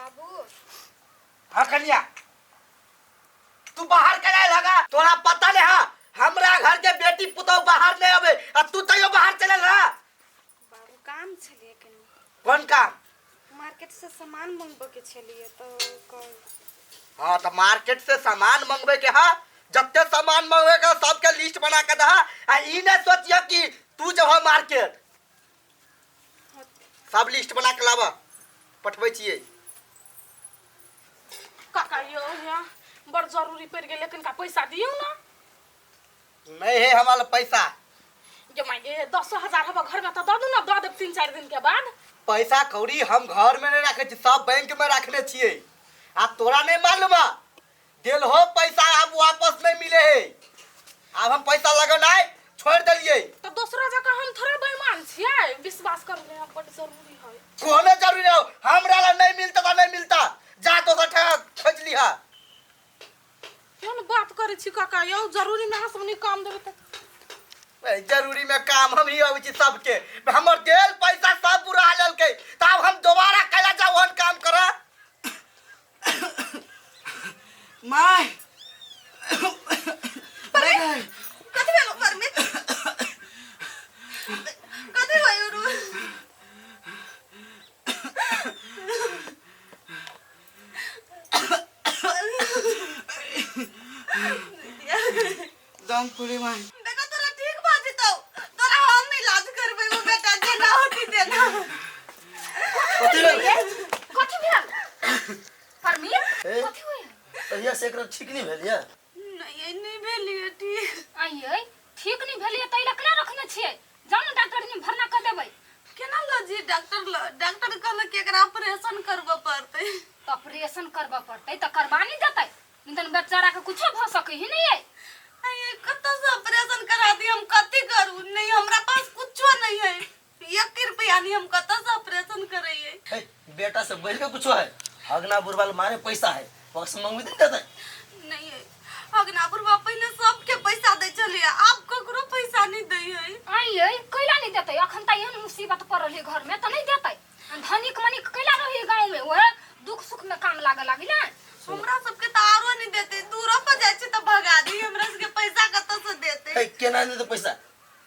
बाबू। हाँ कन्या, तू बाहर के लगा, तोरा पता नहीं है हमरा घर के बेटी पुतोह बाहर नहीं आवे आ तू तैयो बाहर चले रहा। बाबू, काम छलिए कनी। कौन काम? मार्केट से सामान मंगबे के छलिए तो कौन। हाँ तो मार्केट से सामान मंगबे के हा, जत्ते सामान मंगबे के सबके लिस्ट बना के दहा आ ई ने सोचियो कि तू जब मार्केट सब लिस्ट बना के लावा, पठबै छियै। काका यो यहाँ बड़ जरूरी पड़ गेल, कनिका पैसा दियौ ना। नहीं है हमारा पैसा। ये माय 10,000 हवा घर में तो दऽ दू ना, दऽ देब 3-4 दिन के बाद। पैसा कौड़ी हम घर में नहीं रखे छी, सब बैंक में रखने छियै। आ तोरा नहीं मालूम है, देल हो पैसा अब वापस नहीं मिले है। अब हम पैसा लगनाइ छोड़ देलियै। तो दोसरा जगह हम थोड़ा बेईमान छियै, विश्वास कर ले, बड़ जरूरी है। कोनो जरूरी हो, हमरा ला नहीं मिलता तो नहीं मिलता, जा दोसर ठा खोज लिहा। केहन बात करै छी काका यौ, जरूरी में अहाँ सब नहीं काम देबै तऽ। ए, जरूरी में काम हम ही अबै छी सबके, हमर देल पैसा सब बुरा लेलकै, तब हम दोबारा कैला जाउ ओहन काम करऽ। My, कथी भेलो परमित? कथी भयो रु? दम फूले my. बेटा तोरा ठीक भऽ जेतौ, तोरा हम इलाज करबै। ओ बेटा जेना होती तेना। कथी भेल? कथी भेल परमीत? ए? कथी होय? तहिया से एकरा ठीक नहीं भेल या? नहीं, नहीं भेलियै ठीक। आइयै, ठीक नहीं भेलियै तै लए केना रखने छियै? जाउ ने डॉक्टर ने भरना कऽ देबै। केना लऽ जी डॉक्टर लऽ? डॉक्टर कहलक कि एकरा ऑपरेशन करबऽ पड़तै। तऽ ऑपरेशन करबऽ पड़तै तऽ करबा नहि देतै, नहीं तऽ बेचारा के कुछो भऽ सकै है नहीं। आइयै, कतऽ से ऑपरेशन करा दी? हम कथी करू? नहीं, हमरा पास कुछो नहीं है, एक रुपया नहीं, हम कतऽ से ऑपरेशन करैयै? हे, बेटा से बढ़ के कुछो है? हगना बुढ़वा ले मारे पैसा है, पक्ष मंगबी नहीं देते। नहीं है, अगना बुढ़वा पहिने सबके पैसा दै छलियै, आब ककरो पैसा नहीं दै है। आइयै, कैला नहीं देतै? अखन तऽ एहन मुसीबत पड़ल है घर में तऽ नहीं देतै? आ धनिक मनिक कैला रही गाँव में, वएह दुख सुख में काम लागऽ लागी ना। हमरा सबके तऽ आरो नहीं देते, दूरो पर जाइ छी तऽ भगा दी, हमरा सबके पैसा कतऽ से देते? हे, केना नहीं देते पैसा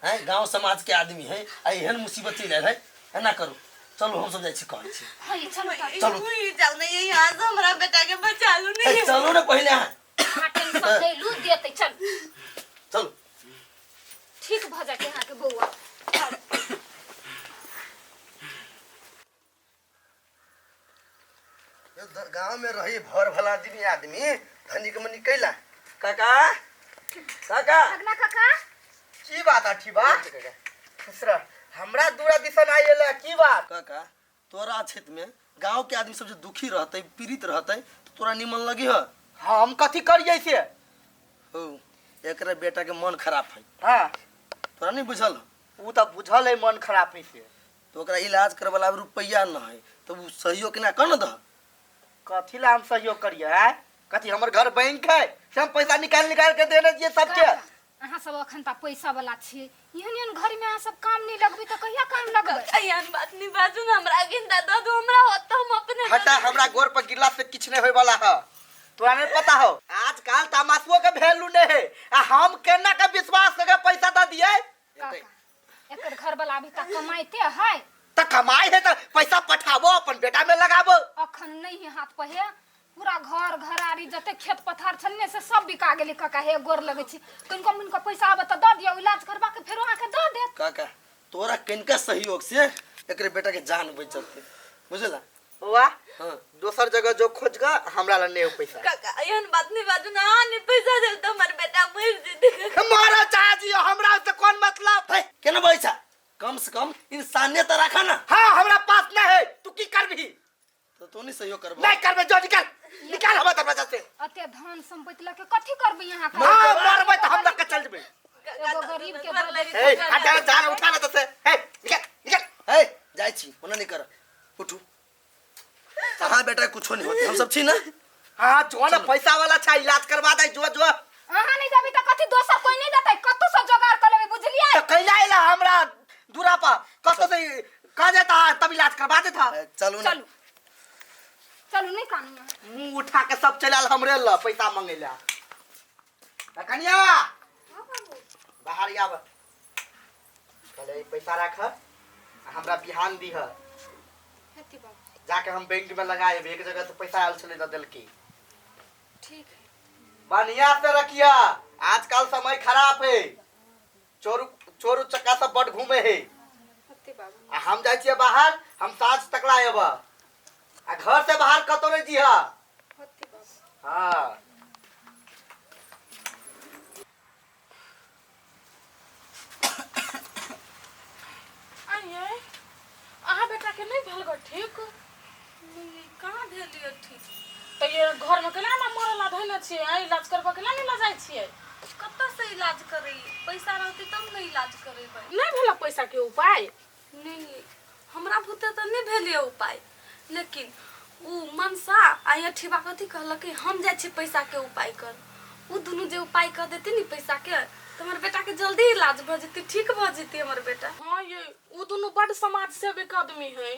है? गांव समाज के आदमी है आ एहन मुसीबत चलि आयल है, एना करू, चलू हम सब जाइ छी, कहै छी। हाँ ये चलू तऽ। चलू। तू जाउ ने यहाँ से, हमरा बेटा के बचा लू। हे, नहीं, चलू ने पहिले अहाँ। अहाँ टेंशन नहीं लू, देतै, चल चलू। ठीक भऽ जेतै अहाँके बौआ। गांव में रही भर भला आदमी आदमी धनिक मनी कैला। काका, काका। अगना काका। की बात अठी बा? खुश रह। हमरा दूरा दिसन आइल की बात? काका, तोरा क्षेत्र में गांव के आदमी सब जे दुखी रहते, पीड़ित रहते, तो तोरा निमन लगी है? हम कथी करिए से? हो, एकरा बेटा के मन खराब है। हाँ। तोरा नहीं बुझल? उ तऽ बुझल है मन खराब है से। तो ओकरा इलाज करबला रुपैया न है, तो उ सहयोग केना कर न दह? कथी ला हम सहयोग करिए है? कथी हमर घर बैंक है से हम पैसा निकाल निकाल के देने छियै सबके? काका, अहाँ सब अखन तक पैसा वाला छियै, एहन एहन घर में अहाँ सब काम नहीं लगबै तऽ कहिया काम लगबै? एहन बात नहीं बाजू ने, हमरा गिनता दऽ दू, हमरा होत तऽ हम अपने दऽ हटा, देबै। हमरा गोर पर गिरला से किछु नहीं होय वाला है, तोरा नहीं पता हो। आजकल तमाशुओ के वैल्यू नहीं है, आ हम केना के विश्वास करके पैसा दऽ दिए? काका, एकर घर वाला अभी तक कमाइते है। तऽ कमाई है तऽ पैसा पठाबो, अपन बेटा में लगाबो। अखन नहीं है हाथ पहे, पूरा घर घरारी जते खेत पथार छलने से सब बिका गेलै। काका हे, गोर लगै छी, कनिको मुनिको पैसा आबे तऽ दऽ दियौ, इलाज करबा के फेरो अहाँके दऽ देत। काका, तोरा कनिका सहयोग से एकरे बेटा के जान बच जतै, बुझला? बौआ। हाँ। दोसर जगह जो खोज गा, हमरा लग नहीं हो पैसा। काका, एहन बात नहीं बाजू ना, अहाँ नहीं पैसा देब तऽ हमर बेटा मरि जेतै। मारा चाहे जी, हमरा से कौन मतलब है? केना बजै छा? कम से कम इंसानियत तऽ राखा ना। हाँ, हमरा पास नहीं है, तू की करबही? तो तू नहीं सहयोग करबो? नहीं करबे, जो निकाल निकाल हमरा दरवाजा से। अते धन संपत्ति लके कथी करबै अहाँ? हाँ, मरबै तऽ हम लके चल जेबै। एगो गरीब के बदले। ए, हटा, जा, उठा ना तो से। ए, निकाल निकाल। हे, जाइ छी, ओना नहीं कर, उठू। अहाँ बेटा कुछो नहीं होते, हम सब छी ना। हाँ, जो ना पैसा वाला छा, इलाज करवा दे, जो जो। अहाँ नहीं देबै तऽ कथी दोसर कोई नहीं देतै? कतौ से जोगाड़ कऽ लेबै, बुझलियै? तो कैला आइला हमरा दूरा पर? कतो से कह देता तब इलाज करवा देता। ए, चलू ना। चलू। चलू नहीं कानू अहाँ। मुंह उठा के सब चलि आयल हमरे लग पैसा मंगै लए। आ कनिया बाहर आब, कहले ई पैसा राख आ हमरा बिहान दीह, हेतै बाबू। जाके हम बैंक में लगा एबै। एक जगह से पैसा आयल छलै दऽ देलकै। ठीक है। बढ़िया से रखिया, आजकल समय खराब है, चोर चोर उचक्का सब बड घूमे है। हेतै बाबू। आ हम जाइ छियै बाहर, हम साँझ तक ला एब, आ घर से बाहर कतौ नहीं जीह। हेतै बाबू। हाँ आइए अहाँ बेटा के नहीं भेल गो ठीक? नहीं, कहाँ भेलियै ठीक? तऽ ये घर में केना ना मरला धैले छियै? आइ इलाज करबऽ केना नहि लऽ जाइ छियै? कतऽ से इलाज करै? पैसा रहतै तब ने इलाज करेबै। नहीं भेल पैसा के उपाय? नहीं, हमरा भूते तऽ नहि भेलै उपाय, लेकिन उ मनसा आ अठीबा कथी कहलकै, हम जाइ छी पैसा के उपाय कर। उ दुनू जे उपाय कर देतै ने पैसा के, तऽ हमर बेटा के जल्दी इलाज भऽ जेतै, ठीक भऽ जेतै हमर बेटा। हाँ ये उ दुनू बड समाज सेवी के आदमी है,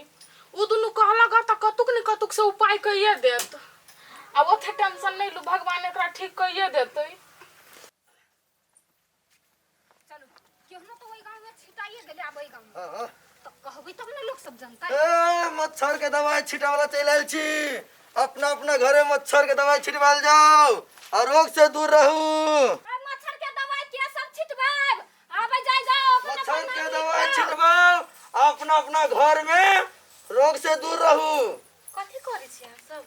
उ दुनू कहलक तऽ कतुक ने कतुक से उपाय कइए देत। आब ओते टेंशन नहीं लू, भगवान एकरा ठीक कइए देतै। चलू केहनो तो ओहि गाँव में छिटाइए गेलै आब ओहि गाँव में। हाँ। तऽ कहबै तब ने लोक सब जनतै। ए, मच्छर के दवाई छिटावला चलि आयल छी। अपना अपना घरे मच्छर के दवाई छिटवाल जाओ और रोग से दूर रहू। आ मच्छर के दवाई के सब छिटबाब, आबै जाय जाओ अपन मच्छर अपन के नानी दवाई के। छिटवाओ, अपना अपना घर में रोग से दूर रहू। कथी करै छी अहाँ सब?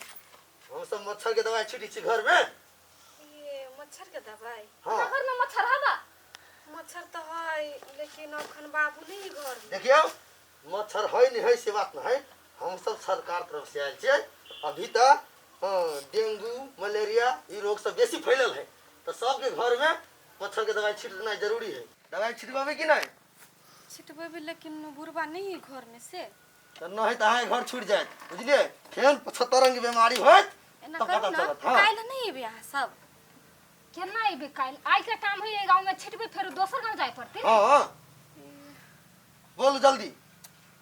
हम सब मच्छर के दवाई छिटी छी घर में। ये मच्छर के दवाई? हाँ। घर में मच्छर हवा? मच्छर तऽ है, लेकिन अखन बाबू नहीं है घर में। देखियौ मच्छर है नहीं है से बात नहीं है, हम सब सरकार तरफ से आयल छियै। अभी तऽ डेंगू मलेरिया ई रोग सब बेसी फैलल है, तऽ सबके घर में मच्छर के दवाई छिटनाइ जरूरी है। दवाई छिटबाबै कि नहीं? छिटबेबै, लेकिन बुढ़बा नहीं है घर में से। तऽ नहि तऽ अहाँके घर छूटि जायत, बुझलियै? फेर 75 रंग के बीमारी होयत एना तब करू पता ने, चलत। हाँ काल्हि नहीं एबै अहाँ सब? केना एबै काल्हि? आइ के काम है, एहि गाँव में छिटबै फेर दोसर गाँव जाय पड़तै ने। हाँ बोलू जल्दी,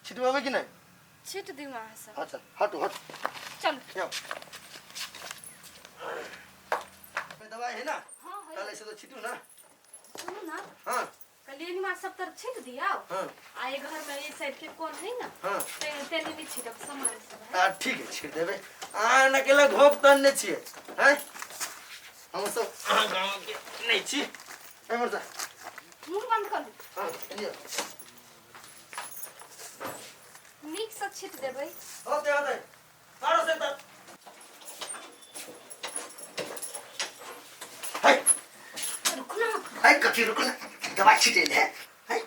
छिटबाबै कि नहीं? छिट दियौ अहाँ सब। अच्छा हटू हटू। चलू। जाओ। दवाई है ना? हाँ है। कल ऐसे तो छिटू ना। सुनू ना। हाँ। कहलियै एहिमा सब तरफ छिट दियौ। हाँ। आ ई घर में ई साइड के कोन है ना, हाँ। तेने नहीं छिटब, सामान सब है। आ ठीक है, छिट देबै। अहाँ अकेला घोप तन नहि छियै हैं? हम सब अहाँ गाँव के नहीं छी। एमहर जा। मुँह बंद करू। हाँ लिअ। नीक से छिट देबै। होते होते मारो से तक। है रुकू ना। है कथी रुकू ना, दवाई छिटै है है।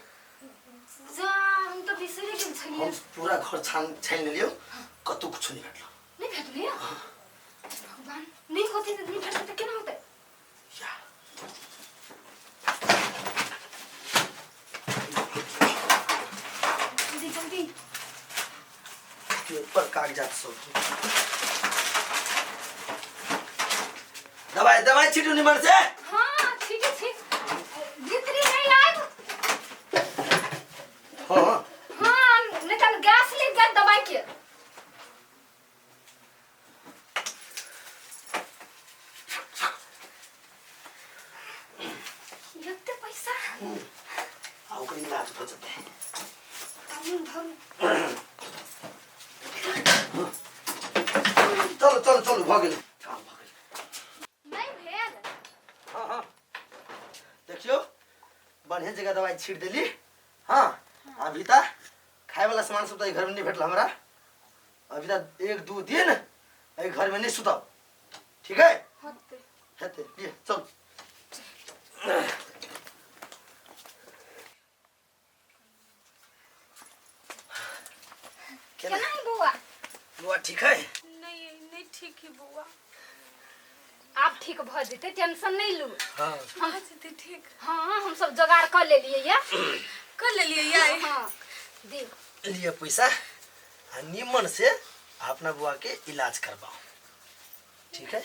जा हम तऽ बिसरि गेल छलियै। हम पूरा घर छान छानि लेलियौ, कतौ कुछो नहीं भेटलो। नहीं भेटलै? भगवान, नहीं होतै तऽ नहीं भेटतै तऽ केना होतै? या जल्दी जल्दी। पेपर कागजात सब दवाई दवाई छिटू निमन से। हाँ ठीक है, ठीक भीतरी नहीं आयब। हाँ हाँ नहीं तऽ गैस लिख जायत दवाई के। एते पैसा आ ओकर इलाज भऽ जेतै। कानून धरू। चलू चलू चलू, भऽ गेल काम, भऽ गेल। नहीं भेल? हाँ हाँ देखियौ बढ़िया जगह दवाई छीट देली। हाँ अभी तक खाए वाला सामान सब तऽ घर में नहीं भेटल हमरा। अभी तक 1-2 दिन एहि घर में नहीं सुतब, ठीक है? होतै। हेतै, लिअ चल। केना है बौआ? बौआ ठीक है? नहीं नहीं ठीक है बौआ। आब ठीक भऽ जेतै, टेंशन नहीं लू। हाँ भऽ जेतै ठीक। हाँ हम सब जोगाड़ कऽ लेलियै या। कर लेलियै या? हाँ दियौ। लिअ पैसा आ निमन से अपना बुआ के इलाज करवाओ, ठीक है?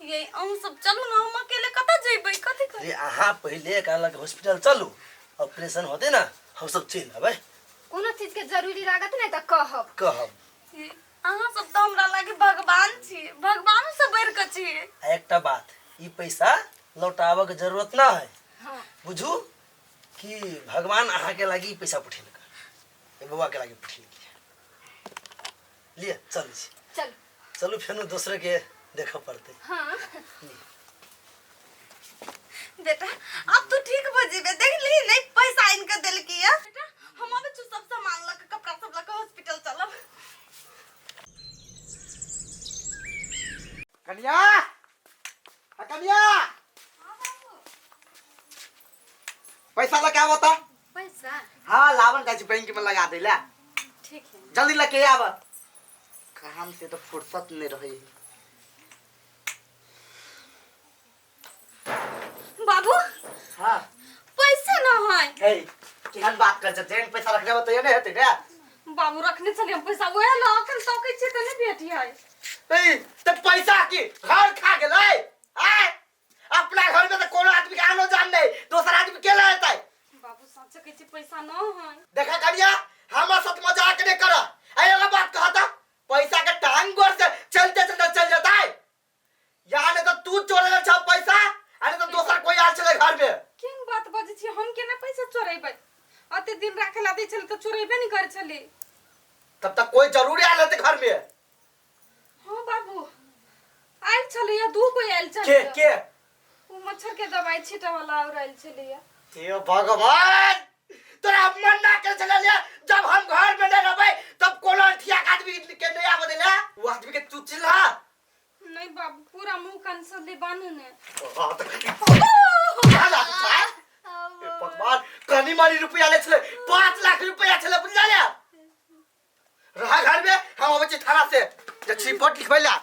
ये अहूँ सब चलू ना, हम अकेले कतऽ जेबै, कथी करबै? अरे अहाँ पहिले एक अलग हॉस्पिटल चलू, ऑपरेशन होते ना, हम सब चलि अबै। कोनो चीज के जरूरी लागत नहीं तऽ कहब। कहब। ये अहाँ सब सब तऽ हमरा लागे भगवान छी, भगवान से बढ़ि कऽ छी। आ एकटा बात, ई पैसा लौटाबऽ के जरूरत ना है। बुझू कि भगवान अहाँके लागी ई पैसा पठेलक, ई बौआ के लागी पठेलक। लिअ चलै छी। चल। चलू, फेनो दोसरे के देखऽ पड़तै। हाँ। बेटा, अब तू ठीक भऽ जेबे, देखली नहीं पैसा आनि कऽ देलकी है। बेटा, हम आबै छी सब सामान लऽ कऽ, कपड़ा सब लऽ कऽ हॉस्पिटल चलब। कनिया, आ कनिया, पैसा लके आबो त। पैसा? हाँ, लावन जाइ छी बैंक में लगा दै ला। ठीक है। जल्दी लके आब, काम से तो फुर्सत नहीं रही। बाबू। हाँ। पैसा ना है। हे, केहन बात कर छै? जेहन पैसा रखने में तो ये नहीं हेतै ने। बाबू, रखने छलियै हम पैसा, वएह लऽ अखन तकै छियै तऽ नहि भेट है। ए, तऽ पैसा की घर खा गेलै? आय, अपना घर में तो कोनो आदमी के आनो जान नहीं, दोसर आदमी के लेतै? बाबू, सच कहै छी, पैसा न है। देखा कनिया, हमरा साथ मजाक नहीं कर। आ एगो बात कहता, पैसा के टांग गोर से चलते चलते चल जतै या नहीं तो तू चोरे छ पैसा, आ नहीं तो दोसर कोई आयल छलै घर में। केहन बात बजै छी? हम केना पैसा चोरेबै? अते दिन राखे ला दै छलै तऽ चोरेबे नहि करै छलै। तब तक कोई जरूरी आयल हेतै घर में। हाँ बाबू, आयल छलैया, दू गो आयल के? छलैया। के? ओ मच्छर के दवाई छींटे वाला और आयल छलैया। हे भगवान, तोरा मन ना कर चले ले, जब हम घर में नहीं रहबै तब कोनो अंठिया के आदमी के नहीं आबे देले। वो आदमी के तू चिल्ला। नहीं बाबू, पूरा मुंह कान सब ले बानू ने। हाँ, तो क्या बात छै? हे भगवान, कनी मनी रुपया ले छले, 5 लाख रुपया छले, बुझला ले। रहा घर में, हम अबै छी थाना से जे रिपोर्ट लिखबै ला।